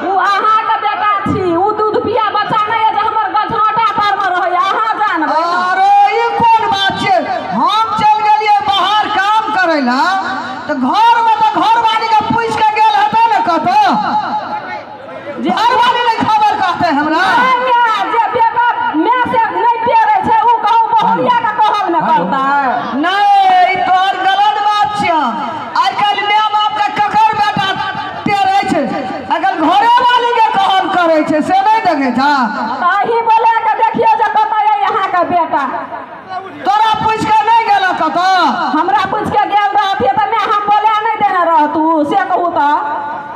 ओ अहाँके बेटा छी, ओ दूध पिया बच्चा नहि यऽ जे हमर गझाँटा परमे रहैया, अहाँ जानबै ने। अरे ई कोन बात छै, हम चलि गेलियै बाहर काम करै लए तऽ घरमे तऽ घरवाली के पूछि के गेल हेतै ने कतौ, घरवाली नहि खबर कहतै हमरा। नहि, जे बेटा माय से नहि टेरै छै ओ कहू बहुरिया के कहल ने करतै। नहि, ई तोहर गलत बात छियै। आइ काल्हि माय बाप के ककर बेटा टेरै छै, अगर घरेवाली के कहल करै छै से नहि देखै छह? तऽ अहीं बोला के देखियौ जे कतऽ यऽ अहाँके बेटा। तोरा पूछि के नहि गेल कतऽ? हमरा पूछि के गेल रहतियै तऽ माय हम बोला नहि देने रहतू, से कहू तऽ।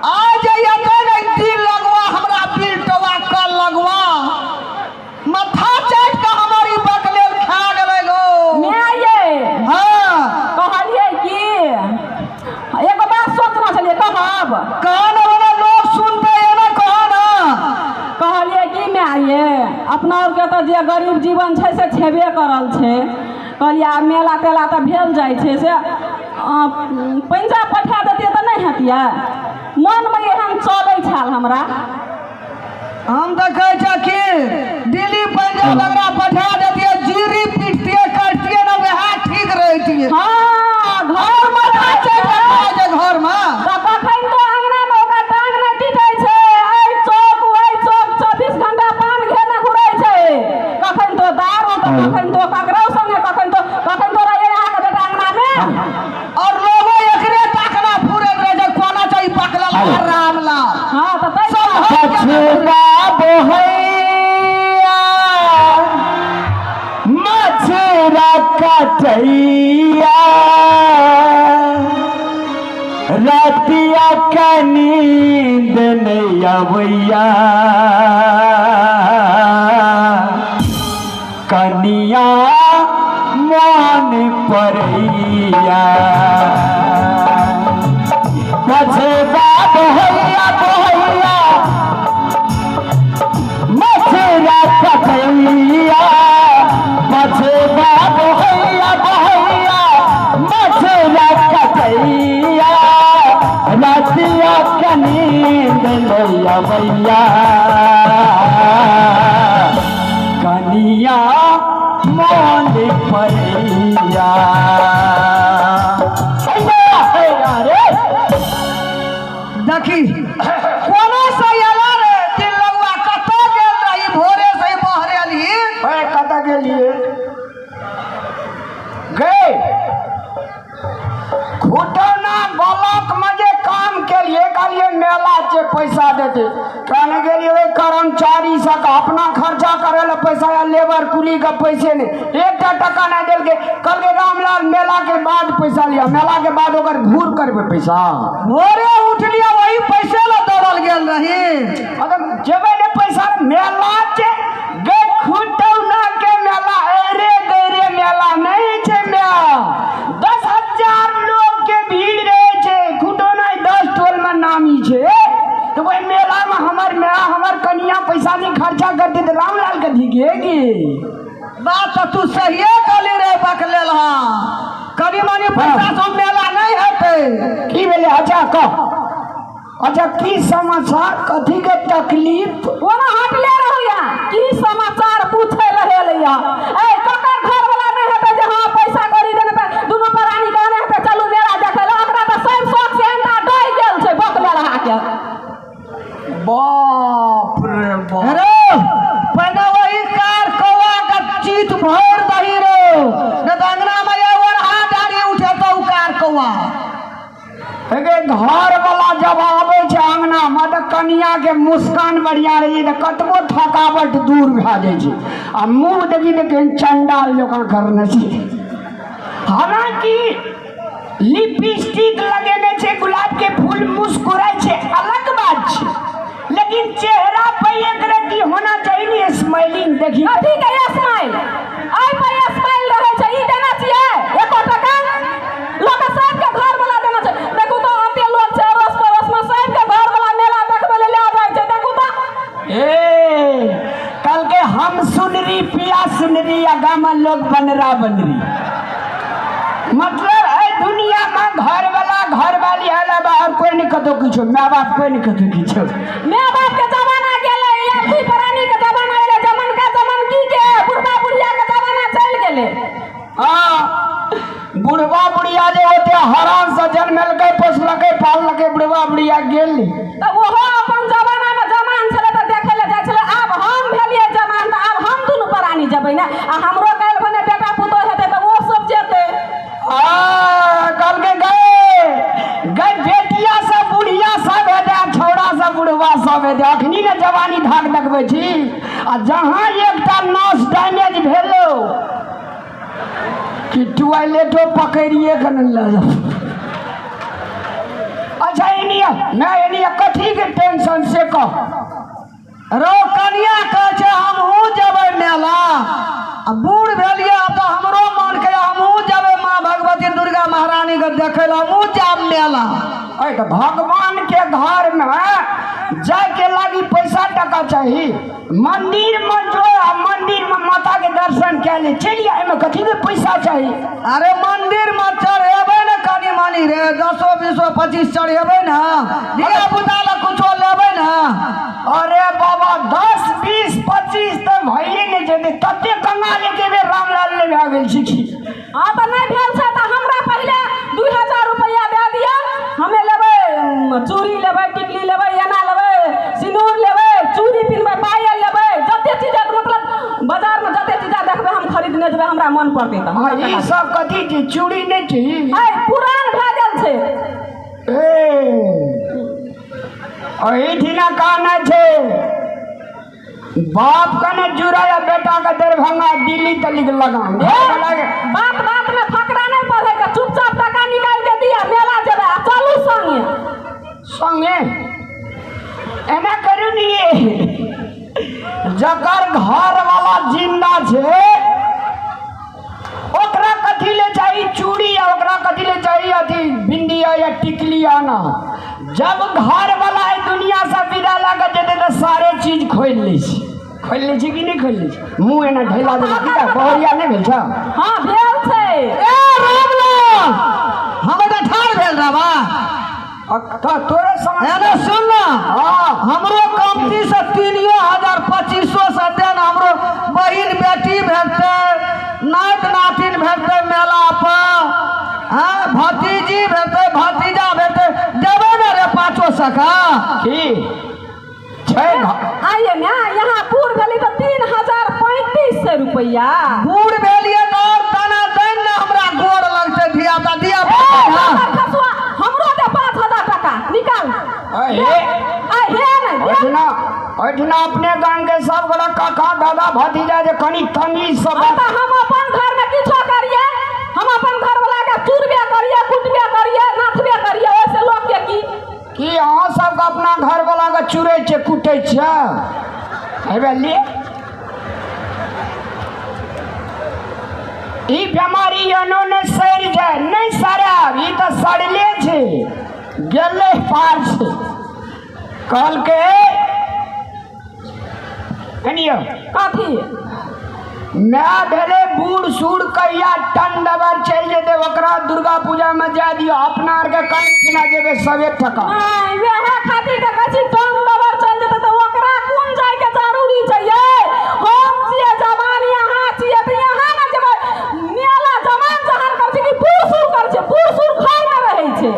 आ जइया तऽ नहि दिल लगवा, हमरा बिल टोवा कल लगवा, माथा चाटि के हमर ई बकलेल खा गेलै गो। माय ये। हाँ। कहलियै कि एगो बात सोचना छलियै, कहब? कह ने, ओना लोग सुनते एना कह ना। कहलियै कि माय ये, अपना आरके तऽ जे गरीब जीवन छै से छेबे करल छै। कहलियै आब मेला तेला तऽ भेल जाइ छै, से पंजाब पठा देतियै तऽ नहि हेतियै? मनमे एहन चलै छल हमरा। हम तऽ कहै छियै कि दिल्ली पंजाब एकरा पठा देतियै, जीरी पीटतियै काटतियै ने, वएह ठीक रहितियै। हाँ, घरमे रहै छै घरमे। तऽ कखन तो अङ्गनामे ओकरा टांग नहि टिकै छै, एहि चौक ओहि चौक 24 घंटा पान घेने घुरै छै। कखन तो दारू तऽ कखन तो ककरो संगे, कखन तो रहैए अहाँके बेटा अङ्गनामे। और लोगो एकरे ताकना फुरैत रहै छै, कोना छै ई पकड़ल रामलाल। हाँ, तऽ तै सब कछुआ बोहैया मछरा कटैया, रतिया के नींद नहीं अबैया, कनिया मन परैया। कछुआ बोहैया बोहैया मछरा कटैया, कछुआ बोहैया बोहैया मछरा कटैया, रतिया के नींद नहीं अबैया, कनिया मन परैया। देखी कोना से एला रे दिल लगुआ, कतऽ गेल रही भोरे से बहरेली? कतऽ गेलियै गे? खुटौना ब्लॉक में जे काम केलिए, कहलिए मेला के पैसा देते, कहने गेलिए ओहि कर्मचारी सबके अपना खर्चा करे ला पैसा या लेबर कुली के पैसे नहीं, एकटा टका नहीं देलके। कहलके रामलाल मेला के बाद पैसा लिया, मेला के बाद ओकर घूर करबे पैसा। भोरे उठलिए वही पैसे ला दौड़ल गेल रही। अगर जेबे ने पैसा मेला के गे, खुटौना के मेला अरे गैरे मेला नहीं छै, मेला 10,000 लोग के भीड़ रहे छै। खुटौना 10 टोल में नामी छै, तो वही मेला में हमर माय हमर कनिया पैसा नहीं खर्चा करते तो रामलाल के धिकेगी। बात तो तू सहिए कहली रे बकलेल। हाँ, कभी मनी पैसा से मेला नहीं हेतै। की भेलै? अच्छा कह, अच्छा की समाचार, कथी के तकलीफ? ओना हटले रहैया, की समाचार पूछे रहे लैया। ए ककर घर वाला नहि हेतै जे हाँ पैसा कौड़ी देने पे दुनू प्राणी कहने हेतै चलू मेला देखै लए, ओकरा तऽ सब शौक से अंडा डहि गेल छै बकलेल अहाँके। बाप रे बाप। अरे पहिने वही कार कौआ के चीत भरि दही रे, नहि तऽ अंगना में ये ओरहा डाली उठेतौ कार कौआ। हे घर वाला जब आबै छै अंगना में तऽ कनिया के मुस्कान बढ़िया रहै छै तऽ कतबो थकावट दूर भए जाइ छै, आ मुँह देखी तऽ केहन चंडाल जकाँ करने छै। हालांकि लिपस्टिक लगेने छै, गुलाब के फूल मुस्कुराइ छै, अलग बात छै, लेकिन चेहरा पर एक रत्ती होना चाहिए ने स्माइलिंग। देखी कथी के स्माइल? एहि पर स्माइल रहै छै, ई देना छियै एको टका? लोक सबके घर वाला देना छै। देखू तऽ एते लोक छै अड़ोस पड़ोस में, सबके घर वाला मेला देखबै लए लए जाइ छै। देखू तऽ ए कल के हम सुनरी पिया सुनरी या गाम लोग बनरा बनरी, मतलब ए दुनिया में घर वाला घर वाली अलावा और कोई नहीं कतो किछो, my बाप कोई नहीं कतो किछो। My बाप के जमाना गेलै, या दुई प्राणी के जमाना एलै, जमन का जमन की के बुढ़वा बुढ़िया के जमाना चलि गेलै। हाँ, बुढ़वा बुढ़िया जे होते हरान से जन्मेलकै पोसलकै पाललकै, बुढ़वा बुढ़िया गेल तऽ ओहो अपन जमाना में जमान छलै तऽ देखै लए जाइ छलै। आब हम भेलियै जमान तऽ आब हम दुनू प्राणी जेबै ने, आ हमरो काल्हि भने बेटा पुतोह हेतै तऽ ओ सब जेतै। कहलकै गए गए बेटिया सब बुढ़िया सब हेतै, छौड़ा सब बुढ़वा सब हेतै। अखनी ने जवानी धाक देखबै छी, आ जहाँ एकटा नस डैमेज भेलो कि टॉयलेटो पकड़िए के ने लऽ जाओ। अच्छा एनिया मैं एनिया कथी के टेंशन से कह रौ कनिया कहै छै हमहूँ जेबै मेला, आ बूढ़ भेलियै आब तऽ हमरो मन के हमहूँ जेबै माँ भगवती दुर्गा महारानी के देखै लए, हमहूँ जायब मेला। अरे तऽ भगवान के घर में जायके लागी पैसा टका चाही, मंदिर में जो आ मंदिर में माता के दर्शन कए ले चलि आ, एहिमे कथी के पैसा चाही? अरे मंदिर में चढ़ेबै ने कनि मनि रे, 10 20 25 चढ़ेबै ने, धिया पुता लए कुछो लेबै ने। अरे बाबा 10 20 25 तऽ भइए नहि जेतै, तते कंगाल एके बेर रामलाल नहि भए गेल छी। हाँ तऽ नहि भेल छै तऽ हमरा पहिले 2000 रुपैआ दए दिअ, हमे लेबै चूड़ी लेबै, टिकली लेबै, एना लेबै, सिन्दूर लेबै, चूड़ी पिन्हबै, पायल लेबै, जते चीज मतलब बाजार में जते चीज देखबै हम खरीदने जेबै, हमरा मन पड़तै तऽ। हाँ ई सब कथी छी? चूड़ी नहि छी, पुरान भए गेल छै। ए एहिठिना कहना छै बाप कने जुड़ा या बेटा के दरभंगा दिल्ली तलिक लगाम। बात बात में फकरा नहीं पढ़े के, चुपचाप टका निकाल के दिया, मेला जेबै आ चलू संगे संगे। एना करू नी, जकर घर वाला जिंदा छै ओकरा कथी ले चाही चूड़ी, या ओकरा कथी ले चाही अथी बिंदिया या टिकली आना। जब घर वाला है दुनिया से विदा लगा जेतै तऽ सारे चीज खोलि लै छै। खोलि लै छै कि नहि खोलि लै छै? मुँह एना ढैला देलक की बहरिया नहि भेल छौ? हाँ भेल छै। ए रामलाल हम तऽ ठाढ़ भेल रहबा तोरे समझ एने सुन ना, हमरो कमती से 3000 2500 से देन, हमरो बहिन बेटी भेटतै, नाति नातिन भेटतै मेला पर, हाँ भतीजी भेटतै, भतीजा भेटतै, देबै ने रे 500 का की छै? आइए ना यहाँ बूढ़ भेली तऽ 3035 रुपैआ। बूढ़ भेलियै तऽ आओर तना देन ने, हमरा गोर लगतै धिया पुता धिया पुता। हमरो दे 5000 टका निकाल। ओहिठिना अपने गांव के सब गोरा काका दादा भतीजा जे कनि तमीज से बात। हम अपन घर में किछो करिए, हम अपन घर वाला के चूरबे करिए, कुटबे करिए, नाथबे करिए, ओइसे लोक के की की अहाँ सबके अपना घर वाला के चूरै छै कुटै छै? हेबे ले ई बेमारी एनो नहि सड़ि जाय, नहि सड़ब, ई तऽ सड़ले छै, गेलै पार छै। कहलकै कनियो कथी my भेलै बूढ़ सूढ़ कहिया टन दबर चलि जेतै, ओकरा दुर्गा पूजा में जाय दियौ, अपना आरके कहीं ठिना जेबै सबे टका। वएह खातिर तऽ कहै छी टन दबर चलि जेतै तऽ ओकरा कोन जायके जरूरी छै यै? हम छियै जवान, यहाँ छियै तऽ यहाँ ने जेबै। मेला जवान जहान करै छै कि बूढ़ सूढ़ करै छै? बूढ़ सूढ़ घरमे रहै छै।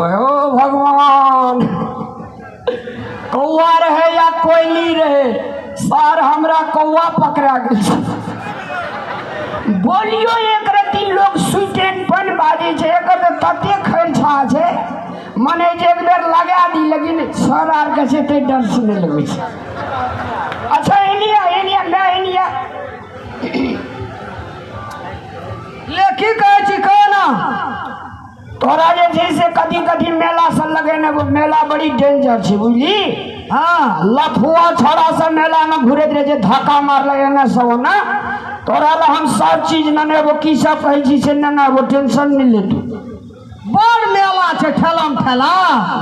ओ भगवान, कौआ रहे या कोयली रहे, सर हमरा कौआ पकड़ा गेल। बोलियो एक रत्ती लोग सुइटेन पन बाजै छै, एकर तऽ तते खैरछा छै, मने जे एक बेर लगा दी, लेकिन सर आरके छै ताहि डर से नहि लगै छै। अच्छा एनिया एनिया मैं एनिया ले की कहै छी कह ना। तोरा जे छै से कथी कथी मेला सब लगेने, मेला बड़ी डेंजर छै बुझली। हाँ लफुआ छौड़ा सब मेला में घुरैत रहे छै, धक्का मारलक एने सब ओना। तोरा ला हम सब चीज ननेबो, की सब कहै छी से ननेबो, टेंशन नहि ले तू। बड़ मेला छै ठेलम ठेला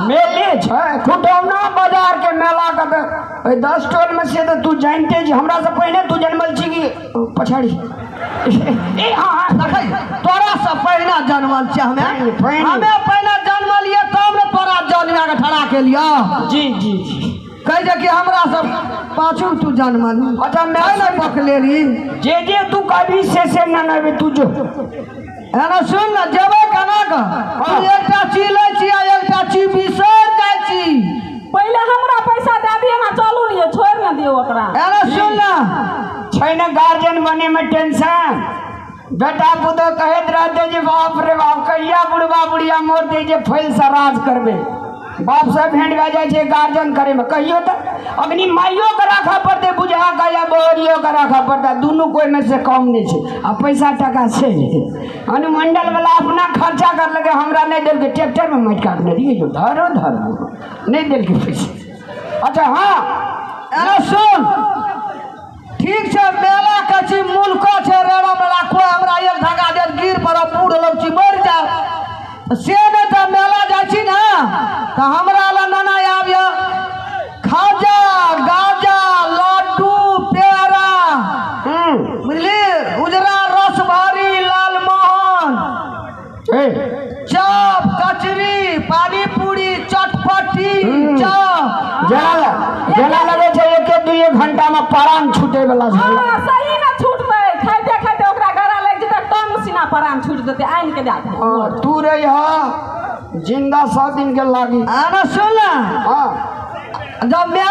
मेले छै खुटौना बाजार के मेला के तऽ ओहि 10 टोल में से तऽ तू जानिते छी, हमरा से पहिने तू जनमल छी कि पछाड़ी? ए हाँ देखै तोरा से पहिने जनमल छियै हमे, हमे पहिने जनमलियै तब गेलियो। जी जी जी कह जे कि हमरा सब पाछू तू जनमल। अच्छा मैं नहीं पकलेली जे जे तू कभी से न नबे तू जो एना सुन न जेबै केना कऽ? तू एकटा चीज लै छी आ एकटा चीज बिसरि जाइ छी। पहिले हमरा पैसा दए दिअ ना, चलू ने, छोड़ि ने दियौ ओकरा। एना सुन न छै ने गार्जियन बने में टेंशन, बेटा पुतोह कहैत रहते जे बाप रे बाप कहिया बुढ़बा बुढ़िया मरते जे फैल से राज करबे। बाप से भेंट भए जाइ छै गार्जियन करे में। कहियो तऽ अखनी माइयो के राखऽ पड़तै बुझा के या बोहरियो के राखऽ पड़तै, दुनू कोइ में से कम नहि छै। आ पैसा टाका छै। अनुमंडल वाला अपना खर्चा करलकै, हमरा नहि देलकै। ट्रैक्टर में माटि काटने रहियै जो धरो धरो नहि देलकै पैसा। अच्छा हाँ एना सुन ठीक छै, मेला के छी मुल्को छै रेड़ा मेला, कोइ हमरा एक धागा देत गिर पड़ब बूढ़ लोग छी मरि जायब से नहि। तऽ मेला जाइ छी ने तऽ हमरा लग नाना आबिय खाजा गाजा लड्डू पेड़ा बुझली, उजरा रस भारी लालमोहन चॉप कचरी पानीपूरी चटपटी चॉप। जेना लगै छै 1-2 घंटा में प्राण छूटे वाला छै। हाँ सही में छूटतै, खाइते खाइते ओकरा गरा लागि जेतै, टंग सीना प्राण छूट जेतै, आनि के दए देतै। तू रही जिंदा 100 दिन के लागी। आना सुन हाँ जब मेला